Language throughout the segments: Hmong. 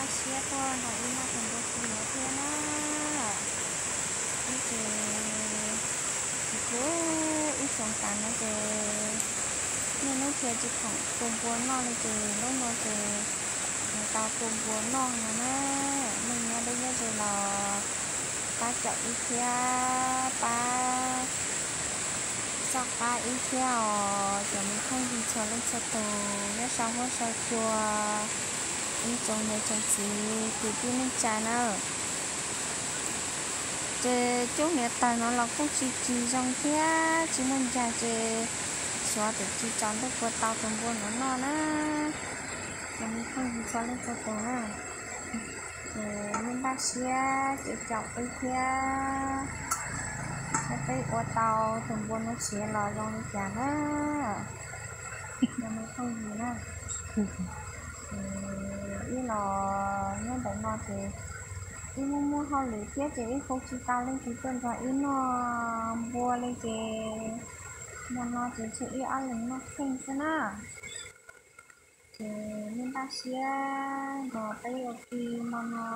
Siab tuaj nrog wb noj tus npua txiv no thiab na. Wb ces tsis khwv ib xyoo tas no ces niaj hnub dhia tsis khoom tua npua noj li ces lub no ces mus tau tua npua noj no na. Neeg nyob deb nyob ze los pab caum wb thiab, pab txhawb pab wb thiab os cov me phooj ywg txhua leej txhua tus nyob saum huab saum cua, ib tsoom niam tsoom txiv kwv tij neej tsa na. Ces cub hniav taws no los kuj tsis tsis zoo thiab tsis muaj ncag ces xyov tus tsis tsaus ntuj puas tau tus npua no noj na. Cov me phooj ywg txhua leej txhua tus na, ces nej npaj siab ces caum wb thiab, thiab peb ua tau tus npua no siav los zoo li cas na. Cov me phooj ywg na, ib los nyob ntawm no ces ib muaj muaj hauj lwm thiab ces ib hu tsis tau leej twg tuaj nrog ib noj npua li ces hmo no ces tshuav ib ob leeg noj kheej xwb na. Ces nej npaj siab nrog peb ua ke hmo no,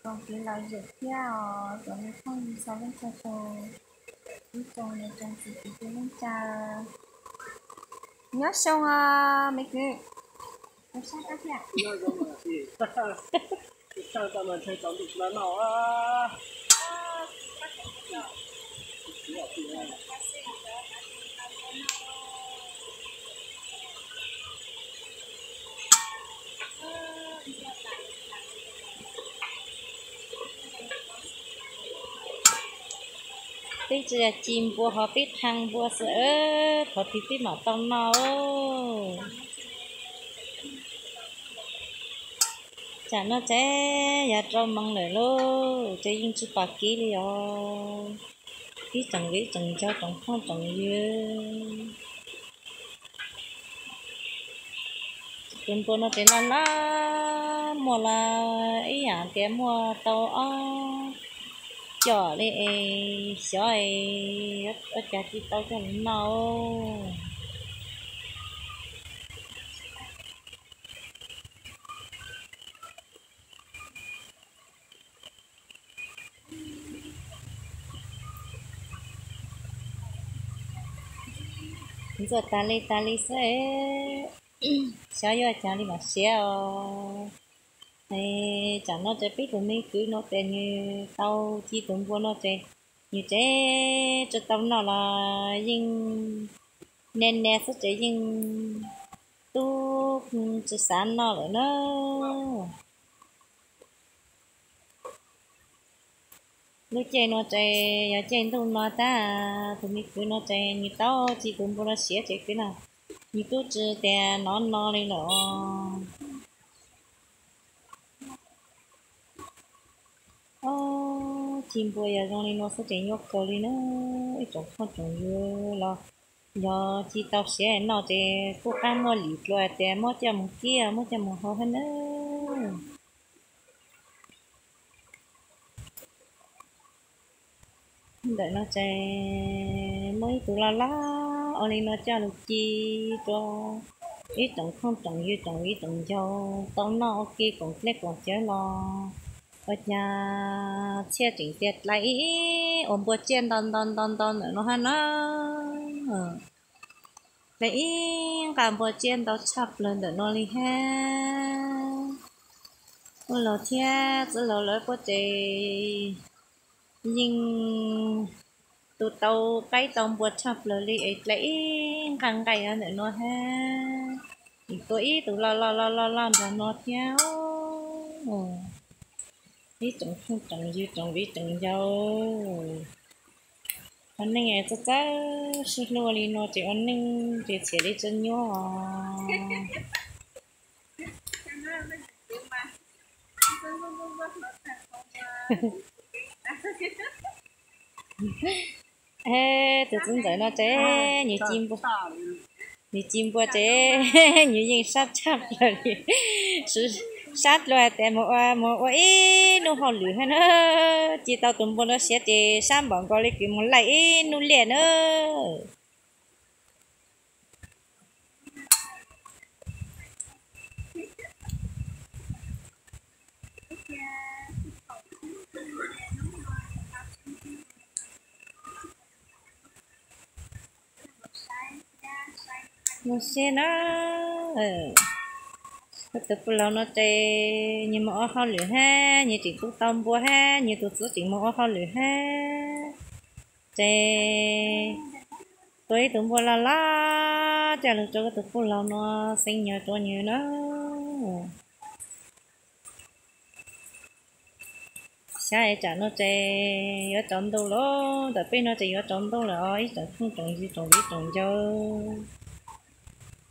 koom kev lom zem thiab os cov me phooj ywg txhua leej txhua tus, ib tsoom niam tsoom txiv kwv tij neej tsa. Nyob zoo os me kwv. Peb tsis yog ci npua ho peb qhee npua xwb, thov tib peb mam tau noj. Tsam no ces yog rau moos lawm lauj, ces yeej tsis pom kev li os. Ib tsoom viv tsoom ncaus tsoom phooj tsoom ywg, tus npua no ces laj laj muaj los ib yam tias muaj tau ob com li es xyov es ua cas ci tau coj los noj. Ntxuaj tas li tas li xwb, xyov yuav cas li mam siav os. Tsam no ces peb tus me kwv no ces nws tau ci tus npua no ces nws ces tsis tau noj los yeej ne ne xwb ces yeej tub tsis xav noj lawm na. Lub caij no ces yog caij ntuj no tab, tus me kwv no ces nws tau ci tus npua no siav ces kwv no nws tub tsis tias nov no li lawm. Ob, ci npua yog zoo li no xwb ces nyuaj kawg li na. Ib tsoom phooj tsoom ywg los yog ci tau siav noj ces kuj qab muaj lim dua tias muab coj mus kib muab coj mus hau thiab nawb. Ntawm no ces muaj ib tug loj loj ua li no coj lus ci rau ib tsoom phooj tsoom ywg tsoom viv tsoom ncaus tau noj ua ke koom dlej koom cawv los ua cas txhiaj tseem tiag dlai ib ib uas npua tsiaj ntau ntau ntau ntau ntawm no hab na. Dlai ib nqaj npua tsiaj ntau tshaj plaws ntawm no li hab. Ua laus thiab txwj laus lawv puab ces yeej tus tau qaib tau npua tshaj plaws li es dlai ib nqaj nqaij ntawm no hab. Tua ib tug loj loj loj loj loj nrag no thiab. Ib tsoom phooj tsoom ywg tsoom viv tsoom ncaus, ua neej txawj txawj sib hlub li no ces ua neej ces txhiam li tsis nyuaj os. Tus txiv ntxawm no ces nws ci npua ces nws yeej sab tshaj plaws li. Sab dlua hais tias mus ua mus ua ib hnub hauj lwm hab na, ci tau tus npua no siav ces sab npaum nkaus li kws mus laij ib hnub liaj na. Mus seb na, tus poj laus no ces nyias mus ua hauj lwm hab, nyias tseem tu tau npua hab, nyias tus txiv tseem mus ua hauj lwm hab, ces tua ib tug npua loj loj coj lug rau tus poj laus no xee nyob rau nyias na. Xyov tsam no ces yuav tsaus ntuj lawm, ntawm peb no ces yuav tsaus ntuj lawm os, ib tsoom phooj tsoom ywg tsoom viv tsoom ncaus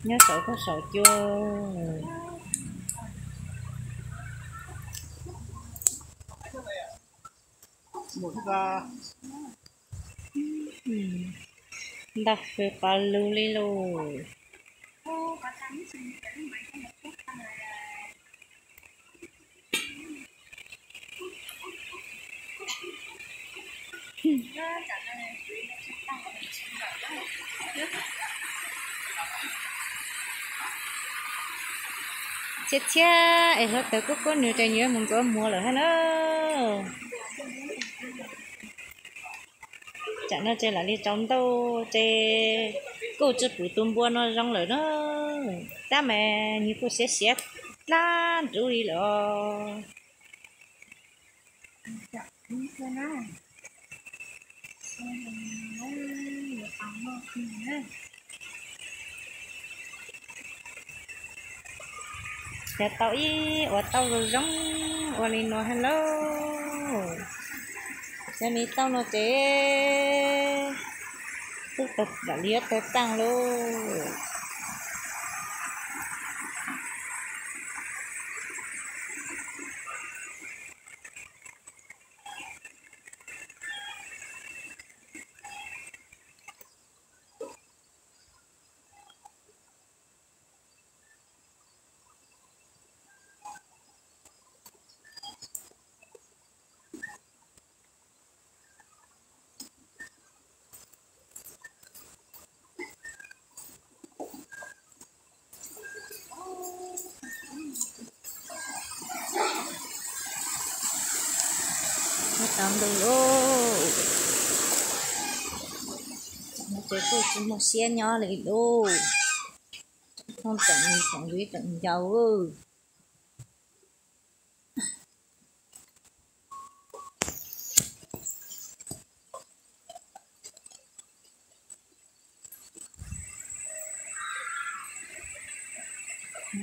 nyob saum huab saum cua. Nta hws qos lug li lauj. Txhiab txhiab es hluav taws kub kub nws ces yuav mus ntxuav muag lawm hab na. Tsam no ces lam li tsaus ntuj ces kuj tsi pum tus npua no zoo lawm na. Tab mas nws kuj siav siav dlab nrub li lawm os. Xyov tau ib ua tauj zoo zoo ua li no hab lauj. Xyov me tauj no ces tub tau lam liab tau taaj lauj. Tsaus ntuj lauj, no ces kuj tsis muaj siab nyob li lauj. Thooj tsoom tsoom viv tsoom ncaus.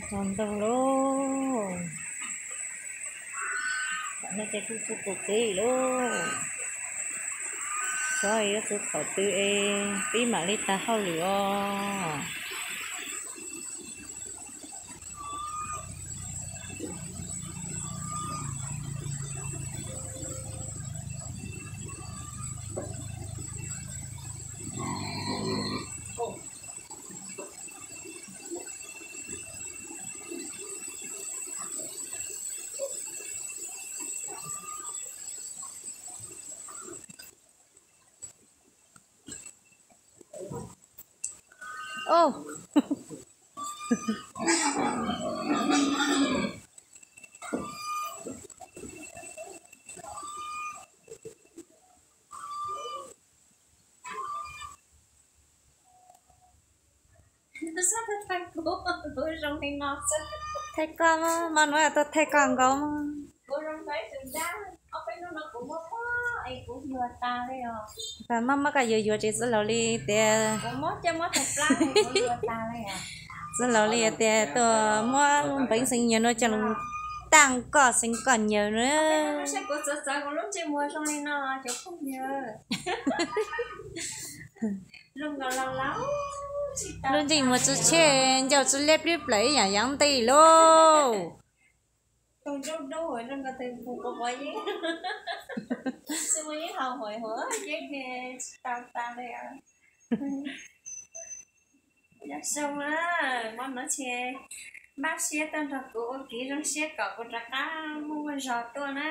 Tsaus ntuj lauj, tam no ces kuj tsis pum kev lauj. Xyov yuav txug thaum twg es peb mam li tag hauj lwm os. Thaij koj, mas nuav tuaj thaij koj nkaus. Maj maj koj yuav yuav ces txwv laug li tias, txwv laug li tias tuaj muab lub npeev xeev nyaws no coj lug taaj koj xeev koj nyaws na. Lub ntsej muag tsi tshe, ncauj tsi liab plib plaws ib yaam yaav ntej lauj. Zoo na, muab nuav ces npaj siab tuaj nrog kuv ua kev zoo siab kom kuv rov qab muaj muaj zog tuaj na.